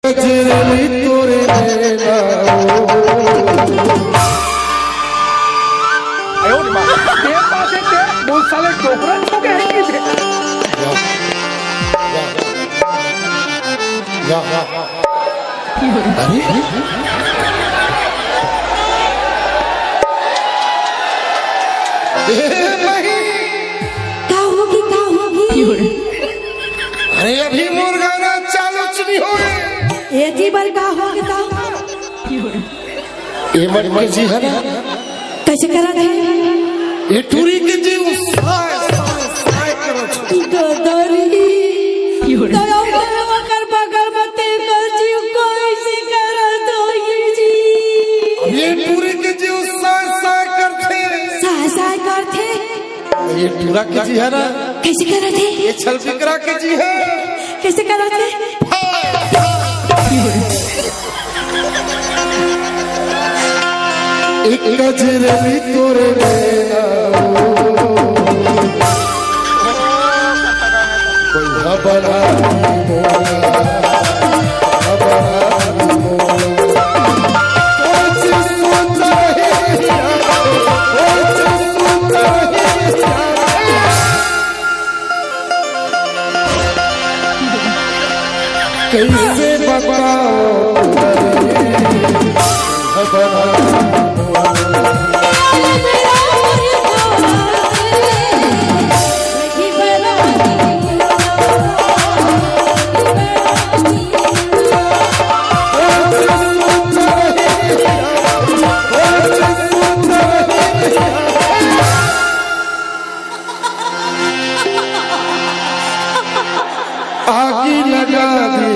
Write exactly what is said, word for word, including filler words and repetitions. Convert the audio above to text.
कजरली तोरे नैना। आयो रे माँ। तेरे पास है, तेरे बहुत साले डोकरा छू के है कि थे? या, या, या, या। अरे? ए, नहीं। का होगी, का होगी? अरे, अभी मोर गाना चालू च नहीं होए। ए जी बर का होगी, का? ए मन के जी है ना? कैसे करत हे? ए टूरी के जी उ साय, साय, साय करत हे। ददरी। तो ओकर बगल में तेकर जी कैसे करत होई जी? अब ए टूरी के जी उ साय, साय करथे। साय, साय करथे। ए टूरा के जी है ना? कैसे करत हे? ए छल बिकरा के जी है। कैसे करत हे? एक कजरली तोरे नैना, कोई हबरा नहीं बोला, हबरा नहीं बोला। कुछ सोचा है क्या? कुछ सोचा है क्या? कैसे बताओ? आगी लगा दी।